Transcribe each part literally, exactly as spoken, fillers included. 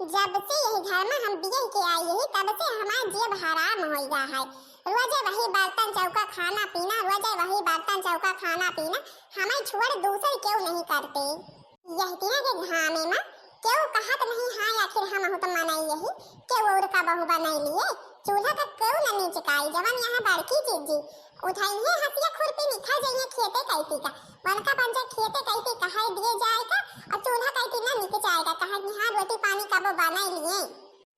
जब से यही घर में हम बियह के आई यही, तब से हमार जेब हराम होइ गा है। रोजे वही बर्तन चौका खाना पीना, रोजे वही बर्तन चौका खाना पीना। हमें छोड़ दूसर केहू नहीं करते। यह तीना के घामे में केहू कहत नहीं है, आखिर हम अहू तो मनई यही, केहू और का बहू बनाई लिए। चूल्हा का केहू न निचकाई, जवन यहाँ बड़की जीजी उठाई है हसिया खुरपी निखा जाइए खेते कैती का। वनका पंचा खेते कैती कहाई दिए जाएगा और चूल्हा कैती ना निक जाएगा। कहा कि हाँ, रोटी पानी कबो बनाई लिए।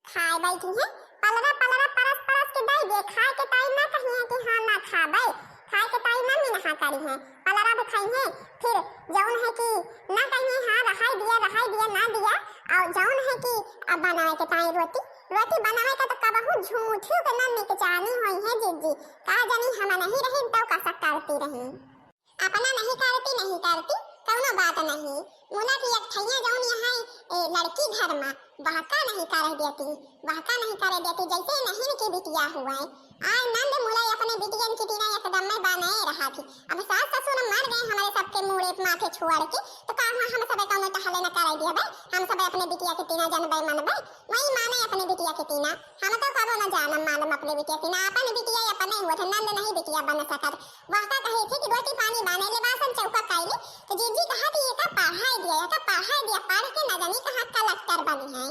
खाए बैठी है, पलरा पलरा परस परस के दई दे। खाए के टाइम ना कही है कि हाँ ना खाबे, खाए के टाइम ना मिनहा करी है। पलरा भी खाई है, फिर जौन है कि ना कही है हाँ रहाई दिया, रहाई दिया ना दिया। और जौन है कि अब बनावे के ताई रोटी, रोटी बनावे का तो कबहू झूठियों के ना निकचानी होई है जीजी। का जानी हम नहीं रही तो कसा करती रही। अपना नहीं करती, नहीं करती, कौनो बात नहीं। मुला की एक ठैया जौन यहाँ, ए, लड़की घर में बहका नहीं करे देती, बहका नहीं करे देती, जैसे नहीं की बिटिया हुआ है। आय नंद मुला अपने बिटियन की तीना एकदम में बनाए रहा थी। अब सास ससुर मर गए, हमारे सबके मूड़े माथे छोड़ के, तो का हुआ हम सबे कौनो टहले न करे दिए बे? हम सबे अपने बिटिया के तीना जनबे मनबे, वही माने अपने बिटिया के तीना। हम तो कबो न जानम मालूम अपने बिटिया के तीना, अपन बिटिया अपने हुए थे, नंद नहीं बिटिया बन सकत। वहका कहे थे कि रोटी पानी बाने ले, बासन चौका काई ले, तो जीजी कहा कि एका पढ़ाई दिया, एका पढ़ाई दिया, पढ़ के न जानी कहाँ कलेक्टर बनी है।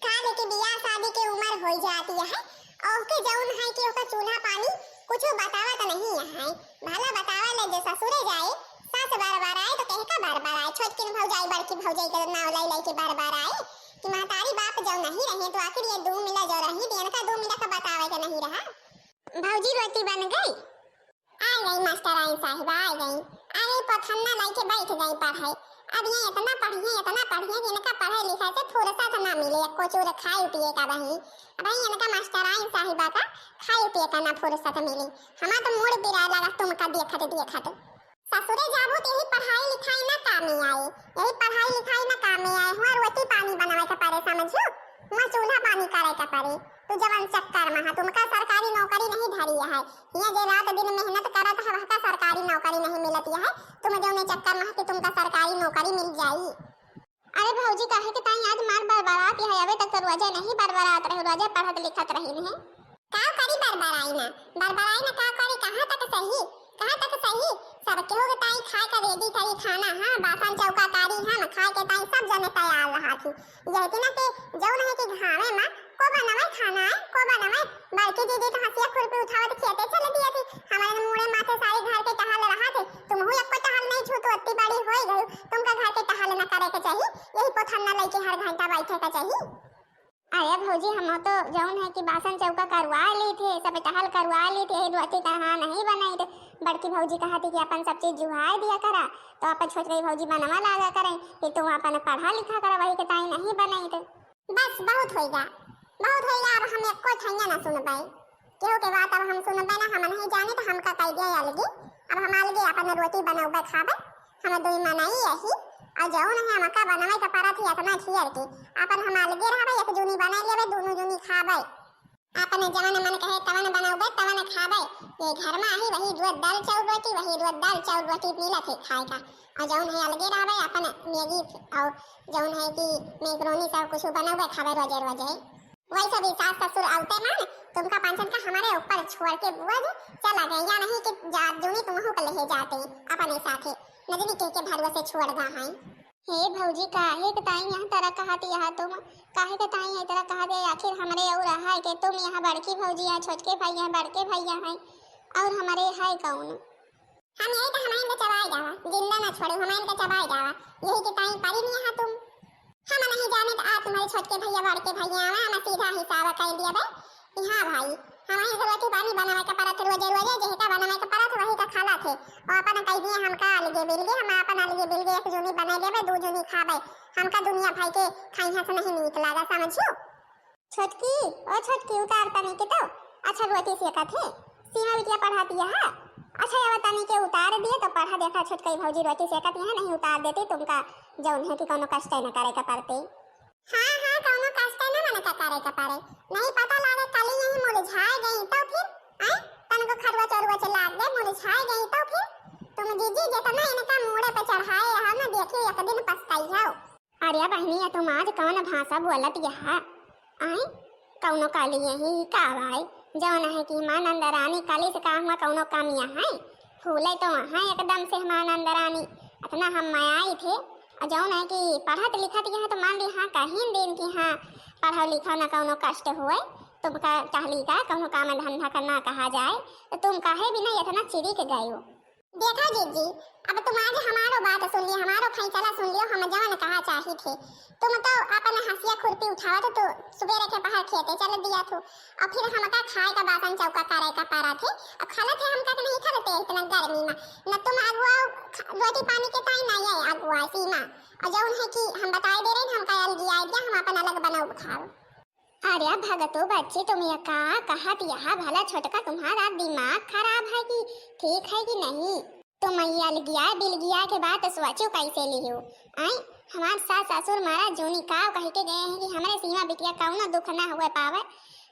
काले के बियाह शादी के उम्र होई जाती है, और के जौन है कि ओका चूल्हा पानी कुछ बतावत नहीं है। भला बतावे ले जे ससुरे जाए, सास बार बार आए तो कहे का बार बार आए, छोटकिन भौजाई बड़की भौजाई के नाव लाई लाई के बार बार आए कि महतारी बाप जौन नहीं रहे तो आखिर ये दू मिला जो रही, इनका दू मिला का बतावे के नहीं रहा। भौजी रोटी बन गई? आ गई मास्टराइन साहिबा, आ गई, आ गई, पोथन्ना लइके बैठ गई पढ़े। अब ये इतना पढ़िए, इतना पढ़िए कि इनका पढ़े लिखे से फुर्सत ना मिले, एको चूर खाए पिए का बही। अब ही इनका मास्टराइन साहिबा का खाए पिए का ना फुर्सत मिली। हमार तो मूड़ पिराए लगा तुमका देखत देखत। ससुरे जाबू तो यही पढ़ाई लिखाई ना कामे आए, यही पढ़ाई लिखाई ना कामे आए। हुआ रोटी पानी बनावे के पड़े, समझू, हुआ चूल्हा पानी करे के पड़े। तू जवन चक्कर में हा, तुमका सरकारी नौकरी नहीं धरी है। हियाँ जे रात दिन मेहनत करत है, वहका सरकारी नौकरी नहीं मिलत है। तुम जौने चक्कर में हा कि तुमका सरकारी नौकरी मिल जाई। अरे भौजी, काहे के ताई आज मार बरबरात है? अबे तक तो रोजे नहीं बरबरात रहे, रोजे पढ़त लिखत रही है। का करी बरबराई ना, बरबराई ना का करी, कहाँ तक सही, कहाँ तक सही? सब केहू के ताई खाए का रेडी करी खाना, हाँ, बासन चौका कारी हम खाए के ताई सब जने तैयार रहा थी। यही ना के जौन है कि घामे में को बनावे खाना है, को बनावे? बड़की दीदी तो हंसिया खुरपी उठावत खेते चले दिया थी। हमारे मूड़े माथे सारे घर के टहल रहा थे, तुमहू एको टहल नहीं छू, तो अत्ती बड़ी होई गई, तुमका घर के टहल न करे के चाहिए, यही पोथन्ना लइके हर घंटा बैठे के चाहिए। अरे भौजी, हम तो जौन है कि बासन चौका करवा ली थे, सब टहल करवा ली थे, रोटी कहाँ नहीं बनाई थे। बड़की भौजी कहा थी कि अपन सब चीज जुहाए दिया करा, तो अपन छोटकी भौजी बनवा लागा करें कि तू अपन पढ़ा लिखा करा, वही के ताई नहीं बनाई थे। बस बहुत होइगा, बहुत होइगा, अब हम एको ठैया ना सुनबे, केहू के बात अब हम सुनबे ना, हम नहीं जाने तो हमका कह दिया अलगी। अब हम अलगे अपन रोटी बनौबे खाबे, हम दुई मनई यही, और जौन है हमका बनवे के परत ही इतना खियर के, अपन हम अलगे रहबे, एक जूनी बनाई लेबे, दोनों जूनी खाबे। अपने जवन मन कहे तवन बनौबे, तवन खाबे। ये घर में आही वही रोज दाल चाउर रोटी, वही रोज दाल चाउर रोटी मिलत है खाए का। और जौन है अलगे रहबे, अपन मैगी और जौन है कि मैक्रोनी सब कुछ बनौबे खाबे रोजे रोजे। वैसे भी सास ससुर औते मान तुमका पांचन का हमारे ऊपर छोड़ के बोझ चला गए, या नहीं कि जात जूनी तुमहू के लेहे जाते अपने साथे, नजनी कह के भरोसे छोड़ गा हैं। हे भौजी, काहे के ताई यहाँ तरह कहत यहाँ तुम? काहे के ताई यहाँ तरह कहत है? आखिर हमरे और है के? तुम यहाँ बड़की भौजी हैं, छोटके भाई हैं, बड़के भैया हैं, और हमरे है कौन? हम यही तो हमारे इनके चबाए जावा, जिंदा ना छोड़े, हमारे इनके चबाए जावा, यही के ताई परी नहीं यहाँ तुम। हम नहीं जाने तो आ तुम्हारे छोटके भैया, बड़के भैया आवा, हम सीधा हिसाब कर लिया बे। कि हाँ भाई, हमारे इनके रोटी पानी बनावे के परत रोजे रोजे, जेहका बनावे के परत वही का खाला थे। और अपन कह दिए हमका अलगे बिलगे, हम अपन अलगे बिलगे एक जूनी बनाई लेबे, दू जूनी खाबे। हमका दुनिया भाई के खाइहा से नहीं नीक लागा, समझियो? छोटकी, ओ छोटकी, उतार तनी के तो। अच्छा, रोटी सेकत है, सीमा बिटिया पढ़ाती है। अच्छा, अब तनी के उतार दिए तो पढ़ा, देखा छोटकी भौजी रोटी सेकत है, नहीं उतार देती तुमका जौन है कि कौनो कष्ट न करे के पड़ते। हाँ, हाँ, कौनो कष्ट न मन का करे के पड़े। नहीं पता लागे कली यही मुरझाए गई तो फिर, आए, तनको खरवा चरवा चला दे, मुरझाए गई तो फिर। तुम जीजी जितना इनका मूड़े पे चढ़ाए रहा ना, देखियो एक दिन पछताई हो। अरे बहिनी, या तुम आज कौन भाषा बोलत यहा? आय, कौनो काली यही का भाई, जौन है कि हमार नंदरानी काली से का हुआ, कौनो कमी है? फूले तो है एकदम से हमार नंदरानी, इतना हम मयाई थे। और जौन है कि पढ़त लिखत यहा तो मान ली, हाँ, कहीं दिन की, हाँ, पढ़ो लिखो ना कौनो कष्ट हुए, तुमका टहली का कौनो काम धंधा करना कहा जाए, तो तुम काहे बिना इतना चिरिक गयो? देखो जीजी, अब तुम आज हमारो बात सुन लियो, हमारो फैसला सुन लियो, हम जवन कहा चाही थे। तुम तो अपन हंसिया खुरपी उठावत तो सुबेरे के पहर खेते चल दिया थो, और फिर हमका खाए का बासन चौका करे का पड़ा थे। अब खलत है हमका के नहीं खलते इतना गर्मी में, न तुम अगुआ ख-, रोटी पानी के ताई ना ये अगुआ सीमा, और जौन है कि हम बताए दे रहे हैं, हमका अलगी आइडिया, हम अपन अलग बनाओ खाओ। अरे भगतू बच्ची, तुम ये का कहत यहा? भला छोटका तुम्हारा दिमाग खराब है कि ठीक है कि नहीं? तुम ये अलगिया बिलगिया के बात सोचो कैसे लियो? आय, हमार सास ससुर मारा जूनी काव कह के गए हैं कि हमरे सीमा बिटिया कौनो दुख ना हुए पावे।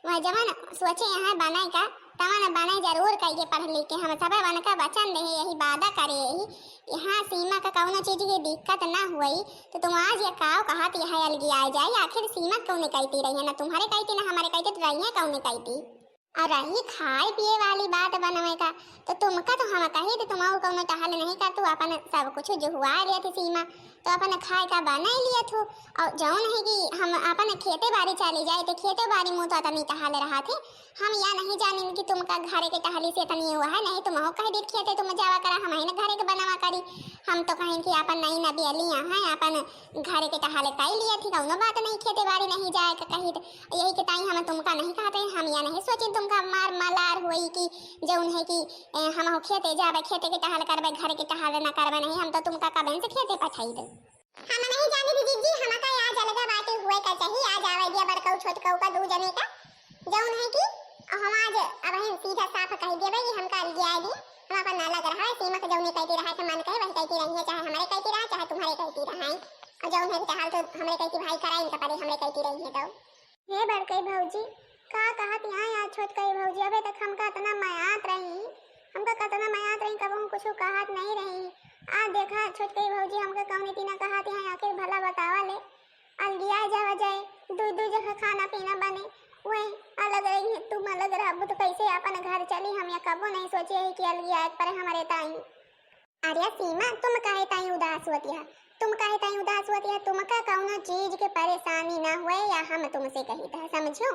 वह जवन सोचे यहाँ बने का, तवन बने जरूर कहिए पढ़ लिख के। हम सब वन का वचन दे यही वादा करे यही यहाँ सीमा का कौनो चीज की दिक्कत ना हुई, तो तुम आज ये काव कहत यह अलगी आ जाई? आखिर सीमा कौने कहती रही है? ना तुम्हारे कहती, ना हमारे कहती, तो रही है कौने कहती? और रही खाए पिए वाली बात बनवे का, तो तुमका तो हम कही, तो तुम और कौनो टहल नहीं कर, तू अपन सब कुछ जुहुआ लिया थी सीमा, तो अपन खाए का बना लिया थू। और जौन है कि हम अपन खेते बाड़ी चली जाए, तो खेते बाड़ी मुँह तो तनी टहल रहा थे, हम या नहीं जानिन कि तुमका घरे के टहली से तनी हुआ है, नहीं तुम हो कह देत खेते तुम जावा करा, हम ही न घरे के बनावा करी। हम तो कहें कि आपन नई नबेली यहाँ, आपन घरे के टहले कई लिया थी, कौनो बात नहीं, खेते बाड़ी नहीं जाए के कही। तो यही के ताई हम तुमका नहीं कहते, हम या नहीं सोचे तुमका मार मलार होई कि जौन है कि, ए, हम हो खेते जाबे, खेते के टहल करबे, घरे के टहल न करबे नहीं, हम तो तुमका कबेन से खेते पठाई दे। हम नहीं जानी दीदी जी, हमका आज अलगा बाटे हुए का चाही, आज आवे दिया बड़कऊ छोटकऊ का दू जने का, जौन है कि हम आज अबहिन सीधा साफ कह देबे कि हमका अलगियाए दी, हम अपन अलग रहे, सीमा के जौने कहती रहे के मन कहे वही कहती रही है, चाहे हमरे कहती रहे, चाहे तुम्हारे कहती रहे। और जौन है कि चाहल तो हमरे कहती भाई करा, इनका परे हमरे कहती रही है तो। हे बड़कई भौजी, का कहत यहाँ यार छोटकई भौजी, अबे तक हमका इतना मयात रही, हमका कतना मयात रही, कबहूँ कुछ कहत नहीं रही। आ देखा छोटकई भौजी, हमका कौने तीना कहत यहाँ, आखिर भला बतावा ले। अलगिया जावा जाए, दुई दुई जगह खाना पीना बने, वही अलग रही है, तुम अलग रहबू तो कैसे अपन घर चली? हम या कबो नहीं सोचे है कि अलगिया एक पर हमारे ताई। अरे सीमा, तुम काहे ताई उदास होती है? तुम काहे ताई उदास होती है? तुमका कौनो चीज के परेशानी ना हुए या हम तुमसे कही था, समझो?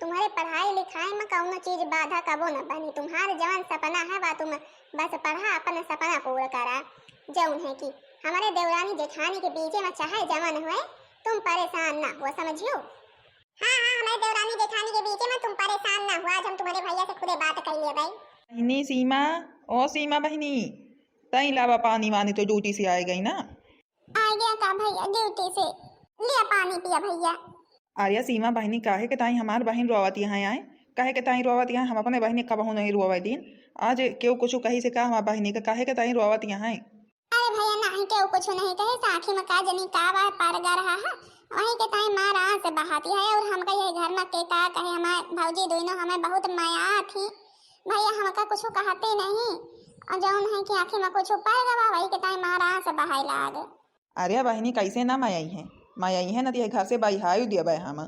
तुम्हारे पढ़ाई लिखाई में कौनो चीज बाधा कबो न बनी। तुम्हारे जवन सपना है वा तुम बस पढ़ा, अपन सपना पूरा करा। जौन है कि हमारे देवरानी जेठानी के बीचे में चाहे जवन हुए, तुम परेशान ना हो, समझियो? हाँ, हाँ, हमारे देवरानी जेठानी के बीचे में तुम परेशान ना हो, आज हम तुम्हारे भैया से खुदे बात कर लेबे। बहिनी सीमा, ओ सीमा बहिनी, तई लावा पानी वानी, तो ड्यूटी से आए गई ना। आ गया का भैया ड्यूटी से? लिया पानी पिया भैया। अरे सीमा बहिनी, काहे के ताई हमार बहिन रोवत यहाँ आए? काहे के ताई रोवत यहाँ? हम अपने बहिनी कबहू नहीं रोवे दीन। आज केहू कुछ कही से का हमार बहिनी का, काहे के ताई रोवत यहाँ आए? अरे भैया, नाही केहू कुछ नहीं कहे, साखी में का जनी का बा, परगा रहा है, वही के ताई मार आँस बहाती है। और हमका ये घर में के का कहे, हमार भौजी दोनों हमें बहुत मया थी भैया, हमका कुछ कहते नहीं। और जौन है कि आँखी में कुछ परगा बा, वही के ताई मार आँस बहाए लाग। अरे बहिनी, कैसे ना मयइहें, मयइहें न त यह घर से बहियाई देबे हम।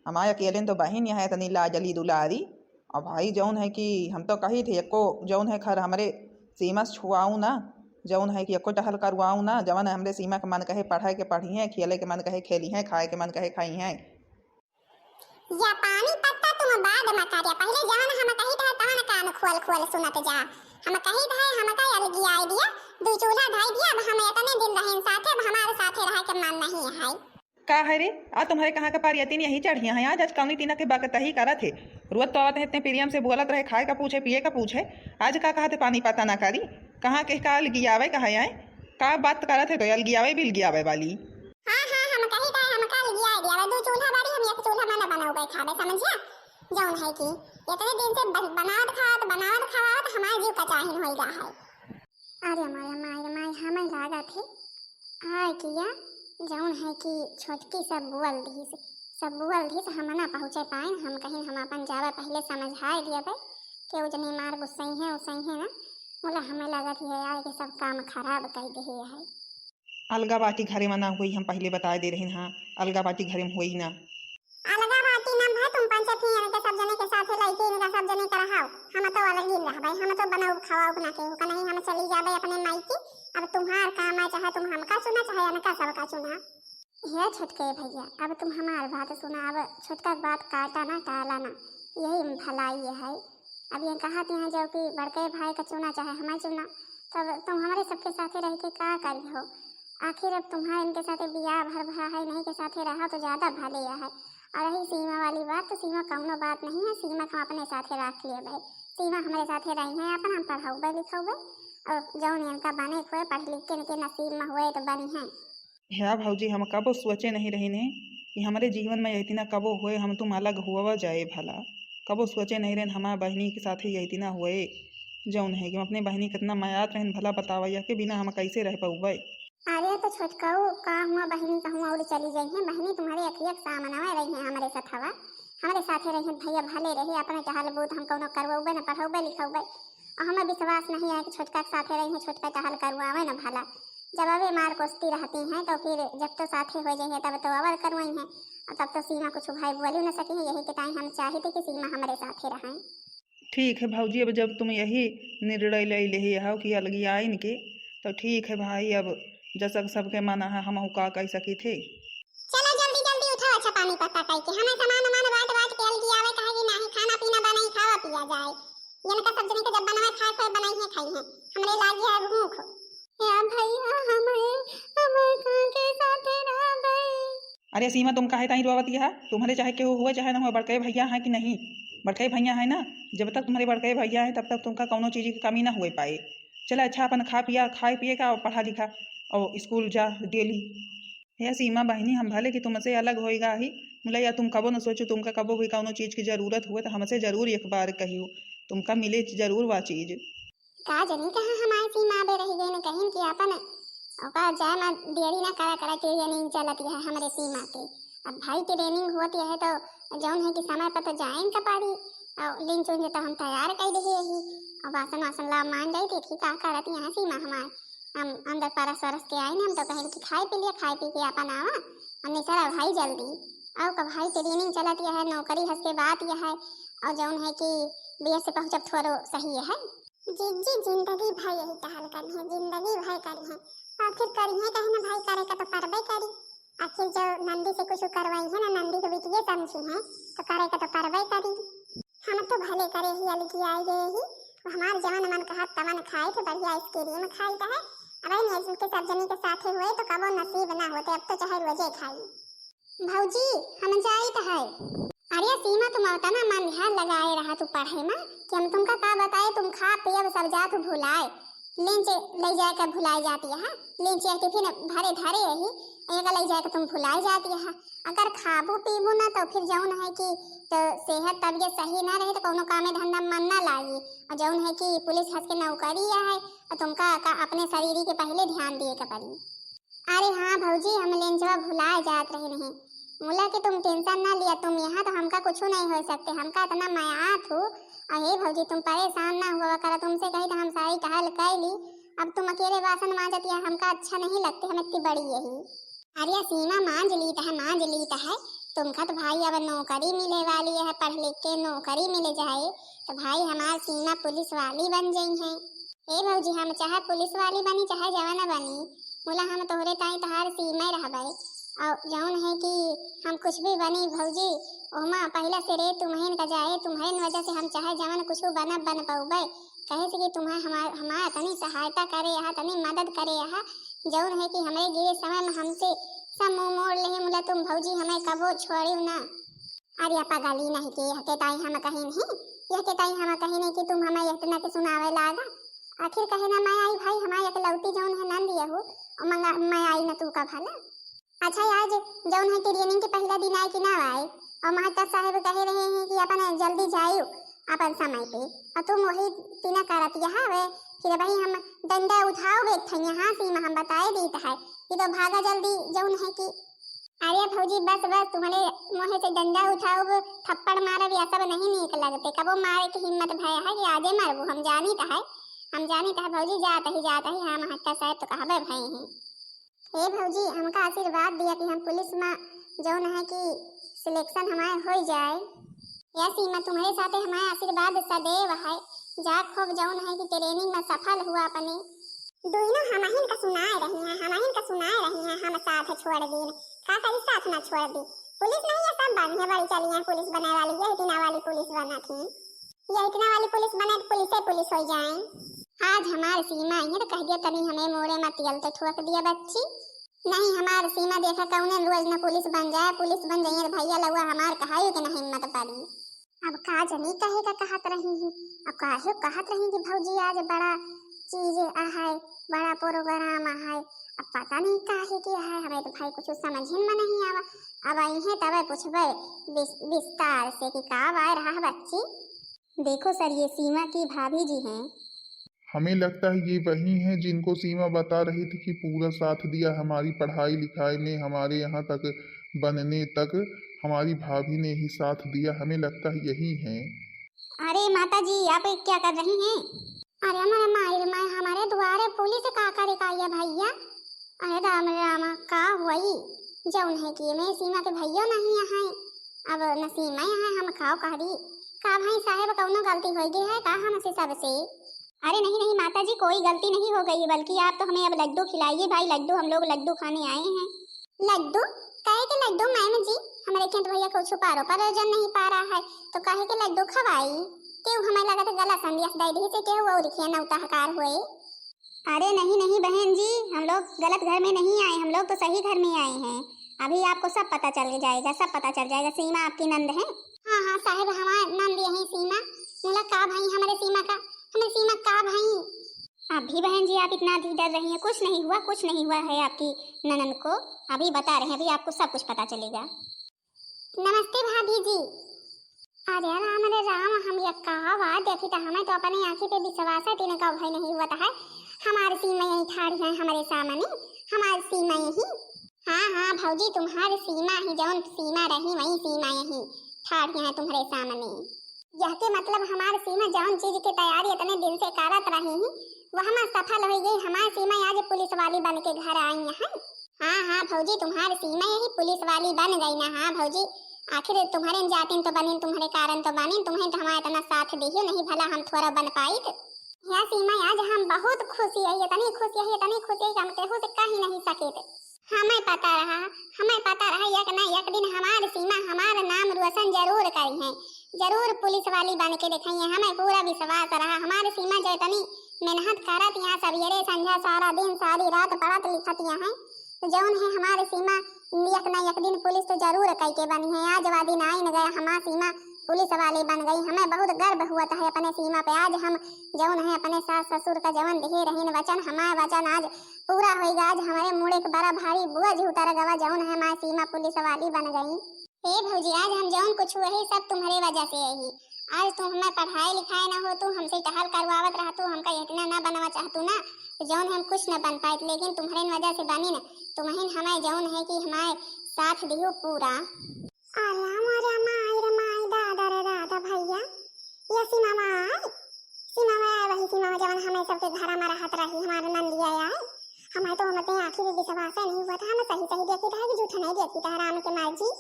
हमार अकेले तो बहिन यहाँ इतनी लाजली दुलारी। और भाई जौन है कि हम तो कही थे, एको जौन है खर हमरे सीमा से छुआऊ ना, जौन है कि एको टहल करवाऊ ना, जवन हमरे सीमा के मन कहे पढ़े के पढ़िहें, खेले के मन कहे खेलिहें, खाए के मन कहे खाइहें। या पानी पत्ता तुम बाद में करिया, पहले जवन हम कही रहे तवन कान खोल खोल सुनत जा। हम कही रहे हमका अलगी आए दिया, दू चूल्हा धाई दिया, अब हम इतने दिन रहेन साथे, अब हमारे साथे रहे के मन नहीं है। का है रे, आ तुम्हारे कहाँ के पारियतिन यही चढ़िया हैं? आज, आज कौनी तीना के बकतही करत है। रोज तो आवत है इतने प्रेम से बोलत रहे, खाए का पूछे, पिए का पूछे, आज का कहत है पानी पत्ता ना करी? कहाँ के का अलगी आवे, कहा आए? का बात करत है तो अलगी आवे, बिलगी आवे वाली। हाँ, हाँ, हम कही का हमका अलगी आए दिया, दू चूल्हा बारी, हम एक चूल्हा में न बनावे खावे, समझिया? जौन है कि इतने दिन से बन-, बनावत खावत, बनावत खावत हमारे जीव का चाहिन होई गा है। अरे माय, माय, माय, हमें लागत है, आय किया, जौन है कि छोटकी सब बोल दीस, सब बोल दीस, हम ना पहुँचे पाइन, हम कहीं हम अपन जावे पहले समझाए दिए बे, केहू जने मार गुस्सई है, उसई है ना, मुला हमें लागत है यार कि सब काम खराब कर दे है। अलगा बाटी घरे में ना होई, हम पहिले बताए दे रहिन। हाँ, अलगा बाटी घरे में होई ना। अलगा बाटी ना भाई, तुम पंचत ही इनके सब जने के साथे लइके इनका सब जने के रहाओ। हम तो अलग ही रहबै, हम तो बनाउब खवाउब ना केहू का नहीं, हम चली जाबै अपने मायके। अब तुम्हार काम है, चाहे तुम हमका चुना, चाहे इनका सबका चुना। हे छोटके भैया, अब तुम हमार बात सुना, अब छोटका के बात काटा ना, टाला ना, यही में भलाई है। अब ये कहत हैं जो कि बड़के भाई का चुना चाहे हमार चुना, तब तुम हमरे सबके साथे रह के का करी हो? आखिर अब तुम्हार इनके साथे बियाह भर भा है, नहीं के साथे रहा तो ज्यादा भले है। और रही सीमा वाली बात, तो सीमा कौनो बात नहीं है, सीमा का हम अपने साथे रख लेबै। सीमा हमरे साथे रही हैं, अपन हम पढ़ौबै लिखौबै, और जौन इनका बने के होए, पढ़ लिख के इनके नसीब में होए तो बनी है। ह्या भौजी, हम कबो सोचे नहीं रहिन है कि हमरे जीवन में इतना कबो होए, हम तुम अलग हुआ जाए भला। कबो सोचे नहीं रहिन हमार बहिनी के साथे ये इतना होए, जौन है कि हम अपने बहिनी कितना मयात रहन भला, बतावा, या के बिना हम कैसे रह पउबै? अरे तो छोटकाऊ, का हुआ बहिनी, कहूँ और चली जाई है? बहिनी तुम्हारे अखिया के सामने रही है हमरे साथ हवा, हमरे साथे रही है भैया, भले रहे, अपने टहल बूत हम कौनो करवउबै न पढ़ौबै लिखौबै। और हमें विश्वास नहीं है कि छोटका के साथे रही है, छोटका टहल करवावे न भला। जब अबे मार कोसती रहती हैं तो फिर जब तो साथे हो जाइए तब तो अवर करवाई हैं, और तब तो सीमा कुछ भाई बोली न सकी है। यही के ताई हम चाहित कि सीमा हमरे साथे रहें। ठीक है भौजी, अब जब तुम यही निर्णय ले ले हो कि अलगियाइन के, तो ठीक है भाई, अब जसक सबके मन है, हम का कह सकी थे। चलो जल्दी जल्दी उठाओ, अच्छा पानी पत्ता कह के हमें सामान उमान बांट बांट के अलगियावे, कहे कि नाही खाना पीना बनाई, खावा पिया जाए। इनका सब जने के जब बनवा खाए, खाए बनाई है, खाई है, हमरे लागी है भूख। या भैया, हमें, हमें के साथे रहबै। अरे सीमा, तुम काहे ताई रोवत यहा? तुम्हारे चाहे केहू हुए चाहे ना हुए, बड़के भैया हैं कि नहीं? बड़के भैया हैं ना, जब तक तुम्हारे बड़के भैया हैं तब तक तुमका कौनो चीज की कमी ना हुए पाए। चला अच्छा, अपन खा पिया, खाए पिए का और पढ़ा लिखा और स्कूल जा डेली। हे सीमा बहिनी, हम भले कि तुमसे अलग होइगा ही, मुला या तुम कबो न सोचो, तुमका कबो भी कौनो चीज की जरूरत हुए तो हमसे जरूर एक बार कहियो, तुमका मिले जरूर वा चीज। का जनी कहाँ हमारे सीमा बे रह गई न कहीं कि अपन ओका जाए मा देरी ना करा करा, training चलत है हमरे सीमा के। अब भाई training होत है तो जौन है कि समय पर तो जाए न पड़ी। और लिंच उंच तो हम तैयार कर दे ही, और बासन वासन ला मान जाई, देखी का करत यहाँ सीमा हमार। हम अंदर परस वरस के आई न, हम तो कहें कि खाए पी लिया, खाए पी के अपन आवा। हमने सर भाई जल्दी आओ का भाई, training चलत यह है, नौकरी हंस के बात यह है, और जौन है कि बियर से पहुँचब थोड़ो सही है। जिज्जी जिंदगी भर यही टहल करी है, जिंदगी भर करी है। और फिर करी है कहे ना भाई, करे का तो परबे करी। आखिर जो नंदी से कुछ करवाई है ना, नंदी के बिटिये समझी है, तो करे का तो परबे करी। हम तो भले करे ही अलगी आई गए ही, वो हमार जवन मन कहत तवन खाए थे, बढ़िया ice cream खाई है। अब इन के सब जनी के साथे हुए तो कबो नसीब ना होते, अब तो चाहे रोजे खाई। भौजी, हम जाइत है। अरे सीमा, तुम अतना मन ध्यान लगाए रहा तू पढ़े मा कि हम तुमका का बताए, तुम खा पियब सब जात भुलाए। लेंचे ले जाए के भुलाए जाती है, लेंचे टिफिन भरे धरे यही, एक ले जाए के तुम भुलाए जाती है। अगर खाबू पीबू ना तो फिर जौन है कि तो सेहत तबीयत सही ना रहे तो कौनो कामे धंधा मन ना लागी। और जौन है कि पुलिस हंस के नौकरी है, और तुमका का अपने शरीर के पहले ध्यान दिए के पड़ी। अरे हाँ भौजी, हम लेंचवा भुलाए जात रहे नहीं। मुला के तुम tension ना लिया, तुम यहाँ तो हमका कुछ नहीं हो सकते, हमका इतना मयात हो। अरे भौजी, तुम परेशान ना हुआ करा, तुमसे कही तो हम सारी टहल कर ली। अब तुम अकेले बासन मांजत या, हमका अच्छा नहीं लगते, हम इतनी बड़ी यही। अरे सीमा, मांज लीत है, मांज लीत है, तुमका तो भाई अब नौकरी मिले वाली है, पढ़ लिख के नौकरी मिले जाए तो भाई हमार सीमा पुलिस वाली बन जाई है। ए भौजी, हम चाहे पुलिस वाली बनी, चाहे जवाना बनी, मुला हम तोहरे ताई तहार सीमा रहबै। और जौन है कि हम कुछ भी बनी भौजी, ओमा पहिला से रे तुम्हन का जाए, तुम्हन वजह से हम चाहे जवन कुछ बनब बन पउबै। कहे से कि तुम्हें हमार, हमार तनी सहायता करे यहाँ, तनी मदद करे यहाँ, जौन है कि हमें गिरे समय में हमसे सब मुंह मोड़ ले, मुला तुम भौजी हमें कबो छोड़ियो ना। अरे पगली नहीं के, यह के ताई हम कहे नहीं, यह के ताई हम कहे नहीं कि तुम हमें इतना के सुनावे लागा। आखिर कहे ना मैं आई भाई, हमारी इकलौती जौन है नंद यहू, और मंगा मैं आई न तू का भला। अच्छा आज जौन है training के पहला दिन आए कि ना आए, और मास्टर साहब कहे रहे हैं कि अपन जल्दी जाइयो अपन समय पे, और तुम वही तीना करत यहाँ वे, फिर वही हम डंडा उठाओ बैठे यहाँ सीमा हम बताए देत है कि तो भागा जल्दी जौन है कि अरे भौजी, बस, बस, तुम्हारे मुँह से डंडा उठाउब, थप्पड़ मारब, या सब नहीं नीक लगते। कबो मारे के हिम्मत भय है कि आजे मारबू, हम जानित है, हम जानित है भौजी, जात ही, जात ही, हाँ, महत्ता साहब तो कहबे भय हैं। ए भौजी, हमका आशीर्वाद दिया कि हम पुलिस मा जौन है कि selection हमार होइ जाए। या सीमा, तुम्हरे साथे हमार आशीर्वाद सदैव है। जा खूब जौन है कि training मा सफल हुआ अपने। दुइनो हमहिन का सुनाए रही हैं, हमहिन का सुनाए रही हैं, हम साथ छोड़ दीन। का करी, साथ ना छोड़ दी। पुलिस नहीं है, सब बढ़िया बड़ी चली हैं पुलिस बने वाली, यही दिना वाली पुलिस बना थी। ये इतना वाली पुलिस बने, पुलिसे पुलिस होइ जाए। आज हमार सीमा आई है तो कह दिया, तनी हमें मोड़े मा तेल तो ठोक दिया बच्ची। नहीं, हमार सीमा देखा कौने रोज न पुलिस बन जाए, पुलिस बन जाइए तो भैया लउआ हमार कहाई के ना हिम्मत पड़ी। अब का जनी कहे का कहत रही ही, अब काहे कहत रही कि भौजी आज बड़ा चीज है, बड़ा program है। अब पता नहीं काहे के है, हमें तो भाई कुछ समझ में नहीं आवा। अब आई है तबे पूछबे विस-, विस्तार से कि का वाय रहा है बच्ची। देखो सर, ये सीमा की भाभी जी हैं। हमें लगता है ये वही हैं जिनको सीमा बता रही थी कि पूरा साथ दिया हमारी पढ़ाई लिखाई में, हमारे यहाँ तक बनने तक हमारी भाभी ने ही साथ दिया। हमें लगता है यही हैं। अरे माता जी, आप क्या कर रही हैं? अरे हमारे माई रे माई, हमारे दुआरे पुलिस का करे का ये भैया? अरे राम रे राम, का हुई? जौन है कि मैं सीमा के भैया नहीं यहाँ, अब न सीमा यहाँ, हम खाओ कह दी। का भाई साहब, कौनो गलती हो गई है का हमसे सबसे? अरे नहीं नहीं माता जी, कोई गलती नहीं हो गई, बल्कि आप तो हमें अब लड्डू खिलाइए भाई, लड्डू, हम लोग लड्डू खाने आए हैं। लड्डू? काहे के लड्डू मैम जी? हमरे खेत भैया कुछ पारो परोजन नहीं पा रहा है, तो काहे के लड्डू खवाई? केहू हमें लगत गलत संदेश दे दी से केहू और के नौता हकार हुए। अरे नहीं नहीं बहन जी, हम लोग गलत घर में नहीं आए, हम लोग तो सही घर में आए हैं। अभी आपको सब पता चल जाएगा, सब पता चल जाएगा। सीमा आपकी नंद है। हाँ हाँ साहब, हमार नंद यही सीमा। मुला का भाई हमरे सीमा का, हमरे सीमा का भाई? अभी बहन जी आप इतना अधिक डर रही हैं, कुछ नहीं हुआ, कुछ नहीं हुआ है आपकी ननद को। अभी बता रहे हैं, अभी आपको सब कुछ पता चलेगा। नमस्ते भाभी जी। अरे राम रे राम, हम ये कहा बात देखी तो हमें तो अपनी आँखी पे विश्वास है, तीन का भय नहीं हुआ है। हमारी सीमा यही ठाड़ी है हमारे सामने, हमारी सीमा यही। हाँ हाँ भौजी, तुम्हारी सीमा ही, जौन सीमा रही वही सीमा यही ठाड़ी है तुम्हारे सामने। यह के मतलब हमार सीमा जौन चीज के तैयारी इतने दिन से करत रही ही, वह में सफल हो गई। हमार सीमा आज पुलिस वाली बन के घर आई है। हाँ हाँ भौजी, तुम्हार सीमा यही पुलिस वाली बन गई ना। हाँ भौजी, आखिर तुम्हारे जातिन तो बनिन, तुम्हारे कारण तो बनिन, तुम्हें तो हमारा इतना साथ दियो नहीं, भला हम थोड़ा बन पाइत। या सीमा, आज हम बहुत खुशी है, इतनी खुशी है, इतनी खुशी है कि हम केहू से कह ही नहीं सकित। हमें पता रहा, हमें पता रहा एक ना एक दिन हमार सीमा हमार नाम रोशन जरूर करी है, जरूर पुलिस वाली बन के दिखाई है। हमें पूरा विश्वास रहा, हमार सीमा जो इतनी मेहनत करत यहाँ सवेरे संझा सारा दिन सारी रात पढ़त लिखत यहाँ है, तो जौन है हमार सीमा एक ना एक दिन पुलिस तो जरूर कई के बनी है। आज वा दिन आइन गया, हमार सीमा पुलिस वाली बन गई। हमें बहुत गर्व हुआ है अपने सीमा पे। आज हम जौन है अपने सास ससुर का जौन दिहे रहीन वचन, हमार वचन आज पूरा होइगा। आज हमारे मुड़े के बड़ा भारी बोझ उतर गवा, जौन है हमार सीमा पुलिस वाली बन गई। हे भौजी, आज हम जौन कुछ हुए ही सब तुम्हारे वजह से है ही। आज तुम हमें पढ़ाई लिखाई ना हो, तू हमसे टहल करवावत रहा, तू हमका इतना ना बनवा चाहतू ना, तो जौन हम कुछ ना बन पाइत, लेकिन तुम्हारे वजह से बनी ना। तुम्हें हमें जौन है कि हमारे साथ दियो पूरा। अरे हमारे माई रे माई, दादा रे दादा भैया, ये सीमा माई, सीमा माई, वही सीमा माई जवन हमें सबके घर में रहत रही, हमारे नंदिया आए। हमें तो हमके आँखी में विश्वास नहीं हुआ था, हम सही सही देखी था कि झूठ नहीं देखी था, राम के माई जी।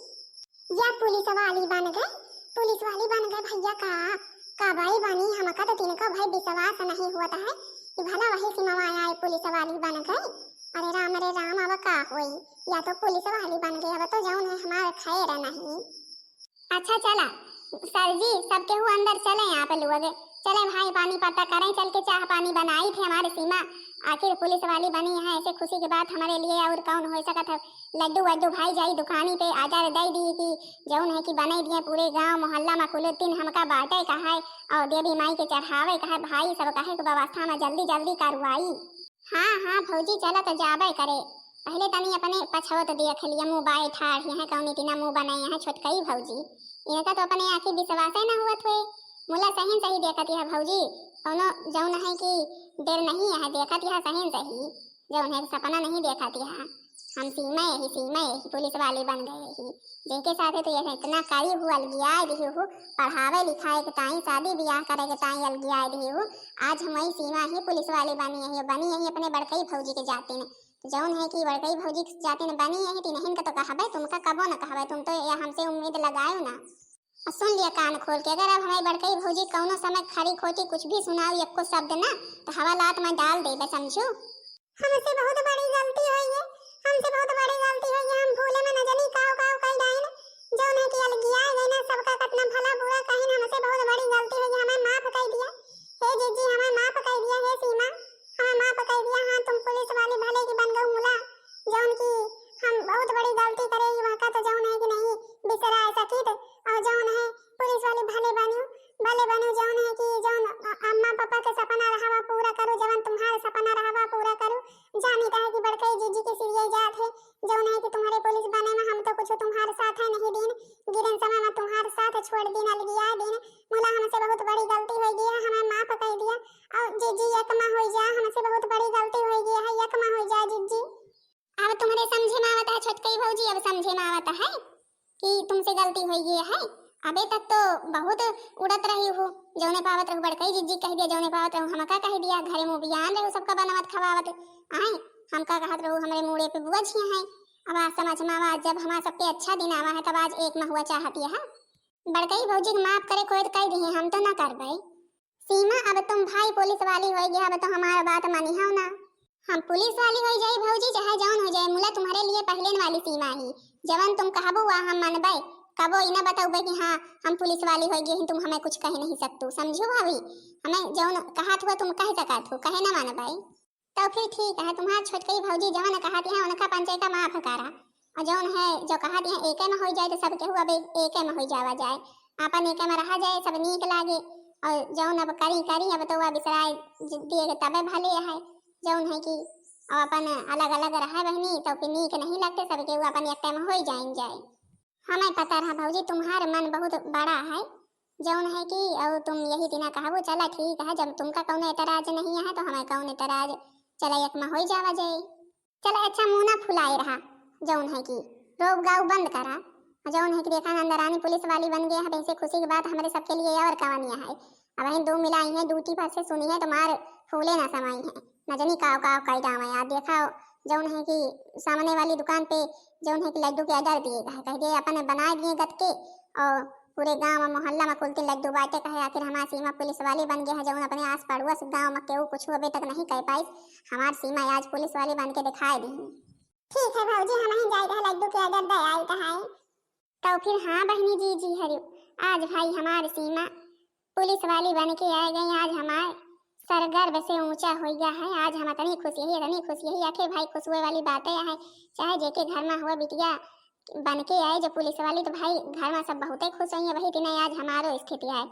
या पुलिस वाली बन गई, पुलिस वाली बन गई भैया का, का भाई बनी, हमका तो तिनका भाई विश्वास नहीं हुआ था है कि भला वही सीमा माई आए पुलिस वाली बन गई। अरे राम रे राम, अब का होई, या तो पुलिस वाली बन गई, अब तो जौन है हमारे खैर नहीं। अच्छा चला सर जी, सब केहू अंदर चले, आप लोग चले भाई पानी पत्ता करें, चल के चाह पानी बनाई थे हमारे सीमा। आखिर पुलिस वाली बनी है, ऐसे खुशी की बात हमारे लिए और कौन हो सकत है। लड्डू वड्डू भाई जाई दुकानी पे order दे दी कि जौन है कि बने दिए पूरे गांव मोहल्ला में कुल दिन हमका बांटे का है और देवी माई के चढ़ावे का है भाई, सब कहे के व्यवस्था में जल्दी जल्दी करवाई। हाँ हाँ भौजी, चला तो जाबे करे। पहले तनी अपने पछवत देख लिया, मुँह बाए ठाढ़ यहाँ कौन इतना मुँह बनाए यहाँ छोटकई भौजी। इनका तो अपने आँखी विश्वासे न हुआ थे। मुला सही सही देखत यह भौजी, कौनो जौन है कि डर नहीं है, देखत यह सही सही, जौन है सपना नहीं देखत यह। हम सीमा यही, सीमा यही पुलिस वाली बन गए ही। जेके साथे तो यह इतना करी हूँ, अलगियाए दिही हूँ, पढ़ावे लिखाए के ताई, शादी ब्याह करे के ताई अलगियाए दिही हूँ। आज हम वही सीमा ही पुलिस वाली बनी यही, बनी यही अपने बड़कई भौजी के जाते ने। जौन है कि बड़कई भौजी के जातिन बनी है, तिनहिन का तो कहबे, तुमका कबो न कहबे, तुम तो या हमसे उम्मीद लगायो ना। और सुन लिया कान खोल के, अगर अब हमारी बड़कई भौजी कौनो समय खरी खोटी कुछ भी सुनाओ, एको शब्द ना, तो हवा लात में डाल देबे, समझू? हमसे बहुत बड़ी गलती होई है, हमसे बहुत बड़ी गलती होई है, हम भूले में न जनी काव काव कई डाइन, जौन है कि अलगिया गई ना, सबका कतना भला बुरा कहिन, हमसे बहुत बड़ी गलती होई है, हमें माफ कर दिया। हे जीजी, हमें माफ कर दिया, हे सीमा, हमें माफ कर दिया। हाँ, तुम पुलिस वाली भले की बन गऊ मुला, जौन की हम बहुत बड़ी गलती करे ही, वहाँ का तो जौन है कि नहीं बिसरा सकित, और जौन है पुलिस वाली भले बनियो, भले बनियो, जौन है कि जौन अ-, अम्मा पापा के सपना रहा वा पूरा करू, जवन तुम्हारा सपना रहा वा पूरा करू। जानी रहे कि बड़कई जीजी के सिरिया जात है, जौन है कि तुम्हारे पुलिस बने में हम तो कुछ तुम्हारे साथ है नहीं दीन, गिरन समय में तुम्हारे साथ छोड़ दीन, अलगिया दीन। मुला हमसे बहुत बड़ी गलती हो गई है, हमें माफ कर दिया। और जीजी एक मा हो जा, हमसे बहुत बड़ी गलती हो गई है, एक मा हो जा जीजी। अब तुम्हारे समझे में आवत है छोटकई भौजी, अब समझे में आवत है कि तुमसे गलती हो गई है। अबे तक तो बहुत उड़त रही हो, जौने पावत रहू बड़कई जीजी कह दिया, जौने पावत रहू हमका कह दिया, घरे मुँह बियान रहू सबका बनावत खवावत। आए, हमका कहत रहू हमरे मूड़े पे बोझ हैं। अब आज समझ में आवा, जब हमार सबके अच्छा दिन आवा है तब आज एक मा हुआ चाहती है। बड़कई भौजी के माफ करे कोई तो कह दिए, हम तो ना करबे। सीमा, अब तुम भाई पुलिस वाली हो गया, अब तो हमारा बात मानी हो ना। हम पुलिस वाली हो जाए भौजी, चाहे जौन हो जाए, मुला तुम्हारे लिए पहले वाली सीमा ही, जवन तुम कहबू वा हम मनबे। कबो ई ना बताउबे कि हाँ हम पुलिस वाली हो गए, तुम हमें कुछ कह नहीं सकतू, समझू भाभी? हमें जौन कहत हुआ तुम कह सकत हो, कहे ना मनबे। तो फिर ठीक है, तुम्हार छोटकई भौजी जवन कहत है उनका पंचायत माफ करा, और जौन है जो कहत है एके में हो जाए तो सब केहू अब एक, एके में हो जावा जाए, आपन एके में रहा जाए, सब नीक लागे। और जौन अब करी करी, अब तो वह बिसराए ज-, दिए के तबे भले है, जौन है कि अब अपन अलग अलग रहे बहनी तो फिर नीक नहीं लगते, सब केहू अपन एक टाइम हो जाइन जाए। हमें पता रहा भौजी तुम्हार मन बहुत बड़ा है, जौन है कि और तुम यही दिना कहबो चला ठीक है, जब तुमका कौनो एतराज नहीं है तो हमें कौन एतराज, चला एक में हो जावा जाए। चला अच्छा मुँह ना फुलाए रहा, जौन है कि रोब गाँव बंद करा, जौन है कि देखा नंदरानी पुलिस वाली बन गया है, वैसे खुशी की बात हमारे सबके लिए और कवानिया है। अब इन दो मिलाई है, दूती पर से सुनी है तो मार फूले ना समाई है, न जनी काव काव कई डावे यार। देखा जौन है कि सामने वाली दुकान पे जौन है कि लड्डू के ऑर्डर दिए गए, कह दिए अपन बनाए दिए गत के, और पूरे गांव में मोहल्ला में कुल तीन लड्डू बांटे, कहे आखिर हमार सीमा पुलिस वाली बन गया है, जौन अपने आस पड़ोस गांव में केहू कुछ अबे तक नहीं कह पाई, हमार सीमा आज पुलिस वाली बन के दिखाए दी। ठीक है भौजी, हम ही जाए रहा लड्डू के ऑर्डर दे आई कहाई। तो फिर हाँ बहनी जी, जी हरियो, आज भाई हमार सीमा पुलिस वाली बन के आ गई, आज हमार सर गर्व से ऊंचा हो गया है। आज हम इतनी खुश यही, इतनी खुश यही, आखिर भाई खुश हुए वाली बातें है। चाहे जेके घर में हुआ बिटिया बन के आए जो पुलिस वाली, तो भाई घर में सब बहुते खुश हुई है। वही दिन आज हमारो स्थिति है।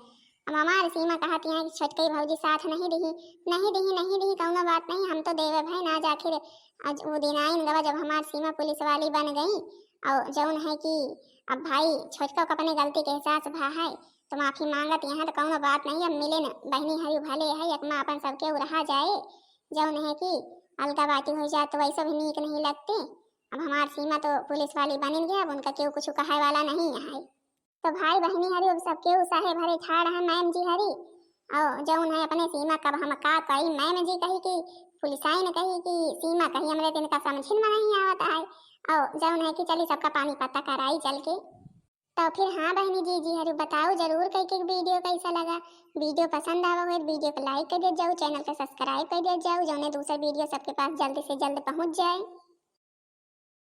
अब हमार सीमा कहती है कि छोटकई भौजी साथ नहीं दिही, नहीं दिही, नहीं दिही, कौनो बात नहीं, हम तो देवे भाई ना। आज आखिर आज वो दिन आइन गवा जब हमार सीमा पुलिस वाली बन गई। और जौन है कि अब भाई छोटका को अपने गलती के एहसास भा है, तो माफी मांगत यहाँ तो कौनो बात नहीं। अब मिले न बहनी हरी भले है, एक में अपन सबके उ रहा जाए। जौन है कि अलगा बाटी हो जाए तो वैसे भी नीक नहीं लगते। अब हमार सीमा तो पुलिस वाली बनिन गया, अब उनका केहू कुछ कहे वाला नहीं है। तो भाई बहनी हरी अब सबके उ सहे भरे ठाड़ है मैम जी हरी। और जौन है अपने सीमा कब हम का कही, मैम जी कही कि पुलिसाइन कही कि सीमा कही, हमरे तो इनका समझिन में नहीं आवत है। और जौन है कि चली सबका पानी पत्ता कराई चल के। तो फिर हाँ बहनी जी, जी हरी बताओ जरूर कह के वीडियो कैसा लगा। वीडियो पसंद आवा हुए तो वीडियो को लाइक कर दिया जाओ, चैनल को सब्सक्राइब कर दिया जाओ, जौने दूसरा वीडियो सबके पास जल्दी से जल्द पहुँच जाए।